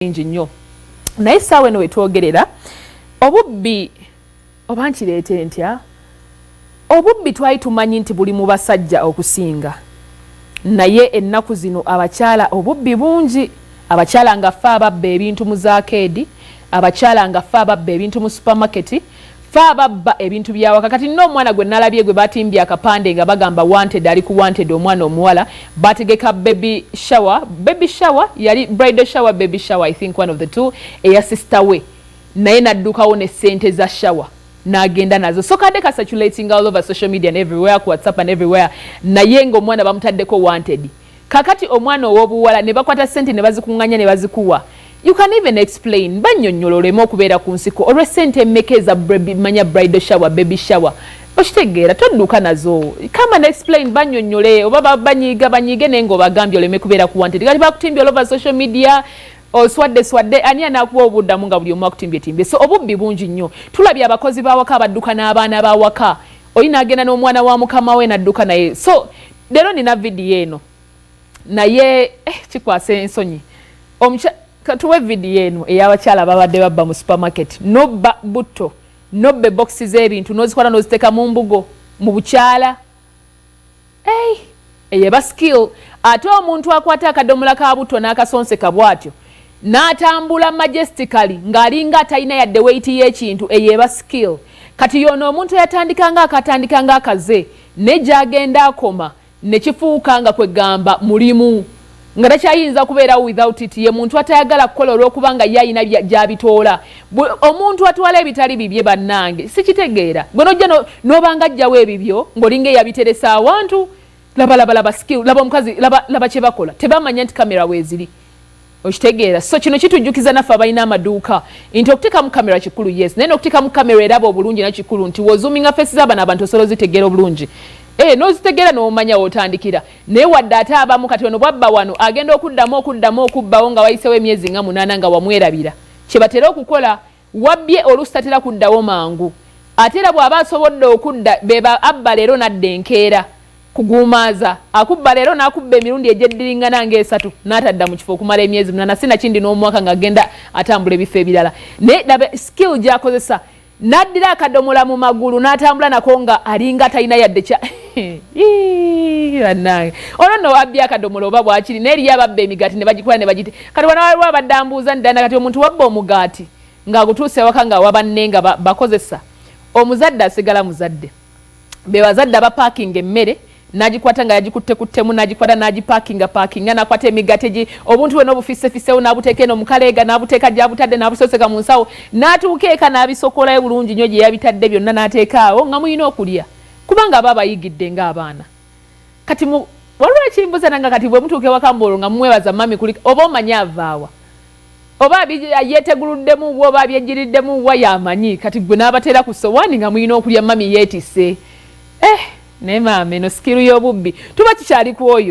Bingi nnyo, naye essaawa eno wetwogerera obubbi, oba nkireete ntya, obubbi twali tumanyi nti buli mu basajja okusinga, naye ennaku zino abakyala obubbi bungi. Abakyala nga ffe ababba ebintu mu za arcade, abakyala nga ffe ababba ebintu mu supermarket, fe ababba ebintu byawaka. Kati nina omwana gwe nalabye gwe batimbye akapande nga bagamba "Wanted", ali ku wanted. Omwana omuwala bategeka baby shower, baby shower yali bridal shower, baby shower, I think one of the two, eya sister we, naye naddukawo ne sente za shower n'agenda nazo. So kadde ka circulating all over social media and everywhere, ku WhatsApp and everywhere, naye ng'omwana bamutaddeko "Wanted". Kakati omwana ow'obuwala ne bakwata sente ne bazikuŋŋanya ne bazikuwa. You can even explain, bannyonnyola oleme okubeera ku nsiko olw'essente emmeka eza manya bridal shower, baby shower. Okitegeera? Todduka nazo, come and explain, bannyonnyole oba banyiiga banyiige, naye ng'obagambye oleme kubeera ku wanted. Kati bakutimbye all over social media, oswadde swadde, ani anaakuba obuddamu nga buli omu akutimbye? So obubbi bungi nnyo. Tulabye abakozi b'awaka abadduka n'abaana b'awaka, oli n'agenda n'omwana wa mukama we n'adduka naye. So leero nina vidiyo eno, naye kikwasa ensonyi. Katuwe vidiyo eno ey'abakyala babadde babba mu supermarket. Nobba butto, nobba ebokisi z'ebintu, n'ozikwata n'oziteeka mu mbugo mu bukyala. Eyo eba skill. Ate omuntu akwata akadomola ka butto n'akasonseka bw'atyo n'atambula majestically ng'alinga atalina yadde weight y'ekintu, eyo eba skill. Kati yono omuntu eyatandika nga akatandika nga akaze, ne gy'agenda akoma ne kifuuka nga kwegamba mulimu, nga takyayinza kubeerawo without it. Ye muntu atayagala kukola olw'okuba nga ye ayina gy'abitoola. Omuntu atwala ebitali bibye, bannange, sikitegeera. Gwe nojja n'obanga ajjawo ebibyo ng'olinga eyabiteresa awantu. Laba, laba, laba skill, laba omukazi, laba, laba kye bakola. Tebamanya nti kamera weeziri. Okitegeera? So kino kitujjukiza naffe abalina amaduuka nti okuteekamu kamera kikulu, yes, naye nokuteekamu kamera eraba obulungi nakyo kikulu, nti wozoominga face z'abano abantu osobola ozitegeera obulungi, n'ozitegeera n'omanya w'otandikira. Naye wadde ate abamu kati ono bwabba wano, agenda okuddamu okuddamu okubbawo nga wayisewo emyezi nga 8 nga wamwerabira. Kye batera okukola, wabbye oluusi tatera kuddawo mangu, ate era bw'aba asobodde okudda, beba abba leero n'adda enkeera kuguumaaza. Akubba leero n'akubba emirundi egyeddiringana ng'esatu, n'atadda mu kifo okumala emyezi 8, sinakindi n'omwaka, ng'agenda atambula ebifo ebirala. Naye laba skill gy'akozesa, n'addira akadomola mu magulu n'atambula nako nga alinga talina yadde kya. Bannange, olwo nno wabbye akadomola oba bwakiri, naye eriyo ababba emigaati ne bagikola ne bagite. Kati wana waliwo abadde ambuuza ndana, kati omuntu wabba omugaati ng'agutuuse ewaka nga wabanne nga bakozesa, omuzadde asigala muzadde. Be bazadde abapaakinga emmere, n'agikwata nga yagikuttekuttemu, n'agikwata n'agipaakinga paakinga, n'akwata emigaati egi obuntu bwena obufisefisewo n'abuteeka eno mukaleega, n'abuteeka gy'abutadde, n'abusoseka mu nsawo, n'atuuka eka n'abisokolayo bulungi nnyo gye yabitadde byonna, n'ateeka awo nga mulina okulya, kubanga aba abayigidde ng'abaana. Kati waliwo ekimbuza nanga, kati bwe mutuuka ewaka mboolwo nga mumwebaza mami kuli, oba omanyi avaawa, oba yeteguluddemu wa, oba abyejjiriddemu wa, yamanyi. Kati gwe n'abateera ku sowaani nga mulina okulya, mami yeetisse. Naye maama, eno skill y'obubbi tuba kikyali ku oyo.